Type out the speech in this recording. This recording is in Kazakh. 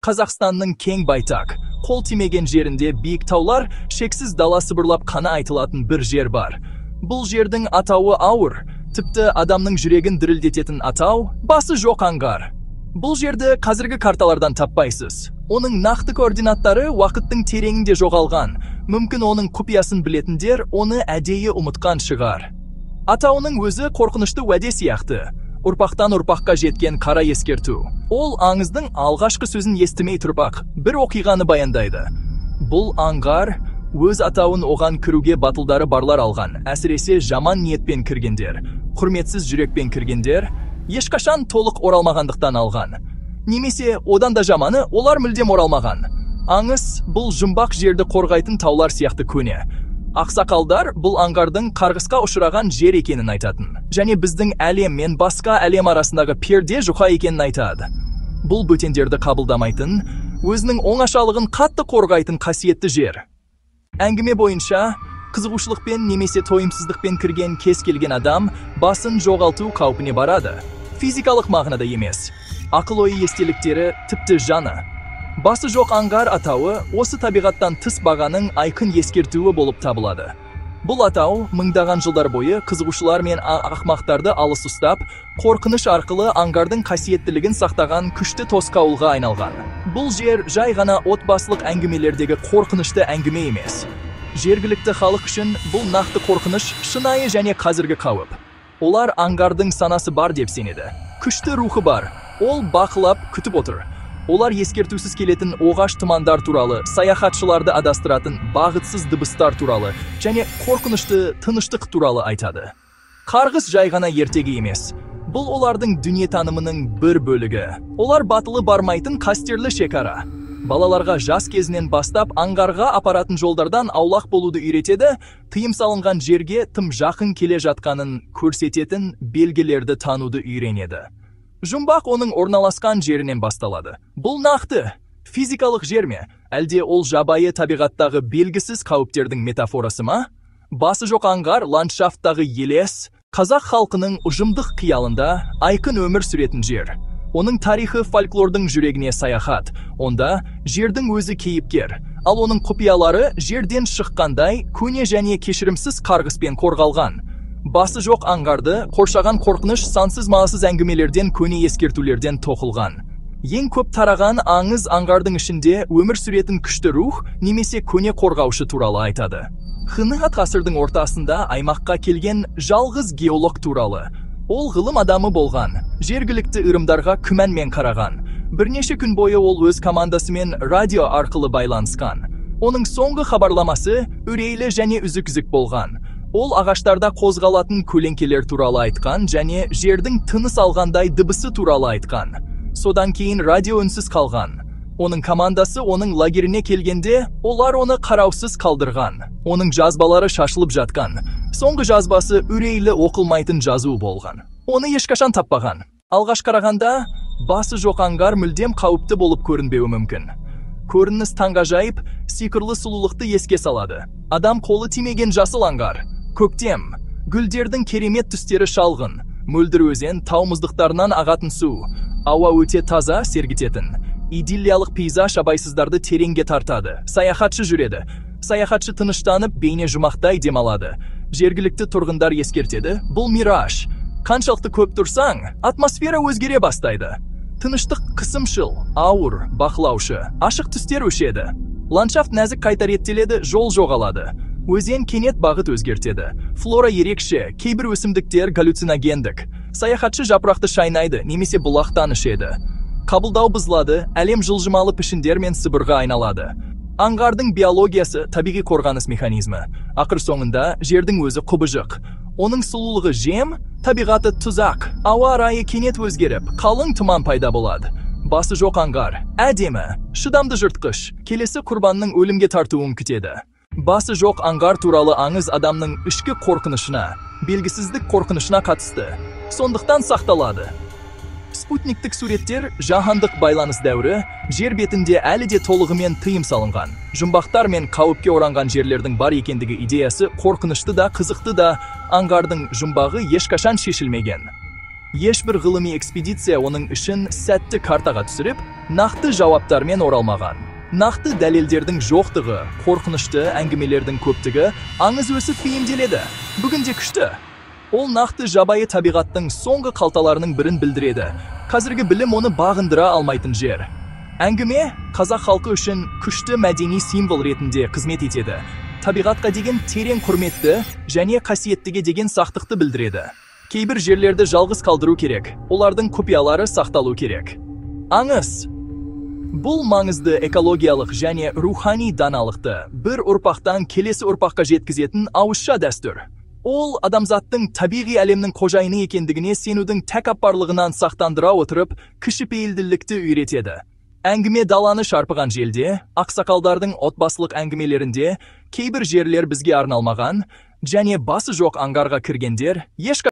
Қазақстанның кең байтақ, қол тимеген жерінде биік таулар, шексіз дала сыбырлап қана айтылатын бір жер бар. Бұл жердің атауы ауыр, тіпті адамның жүрегін дірілдететін атау – басы жоқ аңғар. Бұл жерді қазіргі карталардан таппайсыз. Оның нақты координаттары уақыттың тереңінде жоғалған. Мүмкін, оның құпиясын білетіндер оны әдейі ұмытқан шығар. Атауының өзі қорқынышты уәде сияқты. Ұрпақтан ұрпаққа жеткен қара ескерту. Ол аңыздың алғашқы сөзін естімей тұрып-ақ бір оқиғаны баяндайды. Бұл аңғар өз атауын оған кіруге батылдары барлар алған, әсіресе жаман ниетпен кіргендер, құрметсіз жүрекпен кіргендер, ешқашан толық оралмағандықтан алған. Немесе одан да жаманы, олар мүлдем оралмаған. Аңыз бұл жұмбақ жерді қорғайтын таулар сияқты көне. Ақсақалдар бұл аңғардың қарғысқа ұшыраған жер екенін айтатын. Және біздің әлем мен басқа әлем арасындағы перде жұқа екенін айтады. Бұл бөтендерді қабылдамайтын, өзінің оңашалығын қатты қорғайтын қасиетті жер. Әңгіме бойынша, қызығушылықпен немесе тойымсыздықпен кірген кез келген адам басын жоғалту қаупіне барады. Физикалық мағынада емес. Ақыл ойы, естеліктері, тіпті жаны. Басы жоқ аңғар атауы осы табиғаттан тыс бағаның айқын ескертуі болып табылады. Бұл атау мыңдаған жылдар бойы қызығушылар мен ақмақтарды алыс ұстап, қорқыныш арқылы аңғардың қасиеттілігін сақтаған күшті тосқауылға айналған. Бұл жер жай ғана отбасылық әңгімелердегі қорқынышты әңгіме емес. Жергілікті халық үшін бұл нақты қорқыныш, шынайы және қазіргі қауіп. Олар аңғардың санасы бар деп сенеді. Күшті рухы бар. Ол бақылап, күтіп отыр. Олар ескертусіз келетін оғаш тұмандар туралы, саяхатшыларды адастыратын бағытсыз дыбыстар туралы және қорқынышты тыныштық туралы айтады. Қарғыс жай ғана ертегі емес. Бұл олардың дүниетанымының бір бөлігі. Олар батылы бармайтын қастерлі шекара. Балаларға жас кезінен бастап аңғарға апаратын жолдардан аулақ болуды үйретеді, тыйым салынған жерге тым жақын келе жатқанын көрсететін белгілерді тануды үйренеді. Жұмбақ оның орналасқан жерінен басталады. Бұл нақты физикалық жер ме, әлде ол жабайы табиғаттағы белгісіз қауіптердің метафорасы ма? Басы жоқ аңғар ландшафттағы елес, қазақ халқының ұжымдық қиялында айқын өмір сүретін жер. Оның тарихы фольклордың жүрегіне саяхат. Онда жердің өзі кейіпкер, ал оның құпиялары жерден шыққандай көне және кешірімсіз қарғыспен қорғалған. Басы жоқ аңғарды қоршаған қорқыныш сансыз мағынасыз әңгімелерден, көне ескертулерден тоқылған. Ең көп тараған аңыз аңғардың ішінде өмір сүретін күшті рух немесе көне қорғаушы туралы айтады. ХН ғасырдың ортасында аймаққа келген жалғыз геолог туралы. Ол ғылым адамы болған, жергілікті ырымдарға күмәнмен қараған. Бірнеше күн бойы ол өз командасымен радио арқылы байланысқан. Оның соңғы хабарламасы үрейлі және үзік-үзік болған. Ол ағаштарда қозғалатын көлеңкелер туралы айтқан және жердің тыныс алғандай дыбысы туралы айтқан. Содан кейін радио үнсіз қалған. Оның командасы оның лагеріне келгенде, олар оны қараусыз қалдырған. Оның жазбалары шашылып жатқан. Соңғы жазбасы үрейлі оқылмайтын жазу болған. Оны ешқашан таппаған. Алғаш қарағанда, басы жоқ аңғар мүлдем қауіпті болып көрінбеуі мүмкін. Көрініс таңғажайып, сиқырлы сұлулықты еске салады. Адам қолы тимеген жасыл аңғар. Көктем, гүлдердің керемет түстері шалғын, мөлдір өзен, тау мұздықтарынан ағатын су, ауа өте таза, сергітетін. Идиллиялық пейзаж абайсыздарды тереңге тартады. Саяхатшы жүреді. Саяхатшы тыныштанып, бейне жұмақтай демалады. Жергілікті тұрғындар ескертеді: бұл мираж. Қаншалықты көп тұрсаң, атмосфера өзгере бастайды. Тыныштық қысымшыл, ауыр, бақылаушы, ашық түстер өшеді. Ландшафт нәзік қайта реттеледі, жол жоғалады. Өзен кенет бағыт өзгертеді. Флора ерекше, кейбір өсімдіктер галлюциногендік. Саяхатшы жапырақты шайнайды немесе бұлақтан ішеді. Қабылдау бұзылады, әлем жылжымалы пішіндер мен сыбырға айналады. Аңғардың биологиясы табиғи қорғаныс механизмі. Ақыр соңында жердің өзі құбыжық. Оның сұлулығы жем, табиғаты тұзақ. Ауа райы кенет өзгеріп, қалың тұман пайда болады. Басы жоқ аңғар, әдемі, шыдамды жыртқыш, келесі құрбанның өлімге тартуын күтеді. Басы жоқ аңғар туралы аңыз адамның ішкі қорқынышына, белгісіздік қорқынышына қатысты. Сондықтан сақталады. Спутниктік суреттер, жаһандық байланыс дәуірі, жер бетінде әлі де толығымен тыйым салынған. Жұмбақтар мен қауіпке оранған жерлердің бар екендігі идеясы қорқынышты да, қызықты да, аңғардың жұмбағы ешқашан шешілмеген. Ешбір ғылыми экспедиция оның ішін сәтті картаға түсіріп, нақты жауаптармен оралмаған. Нақты дәлелдердің жоқтығы, қорқынышты әңгімелердің көптігі аңыз өсіп бейімделеді. Бүгінде күшті. Ол нақты жабайы табиғаттың соңғы қалталарының бірін білдіреді. Қазіргі білім оны бағындыра алмайтын жер. Әңгіме қазақ халқы үшін күшті мәдени символ ретінде қызмет етеді. Табиғатқа деген терең құрметті және қасиеттіге деген сақтықты білдіреді. Кейбір жерлерді жалғыз қалдыру керек, олардың құпиялары сақталу керек. Аңыз. Бұл маңызды экологиялық және рухани даналықты бір ұрпақтан келесі ұрпаққа жеткізетін ауызша дәстүр. Ол адамзаттың табиғи әлемнің қожайыны екендігіне сенудің тәкаппарлығынан сақтандыра отырып, кішіпейілділікті үйретеді. Әңгіме даланы шарпыған желде, ақсақалдардың отбасылық әңгімелерінде кейбір жерлер бізге арналмаған және басы жоқ аңғарға кіргендер ешқашан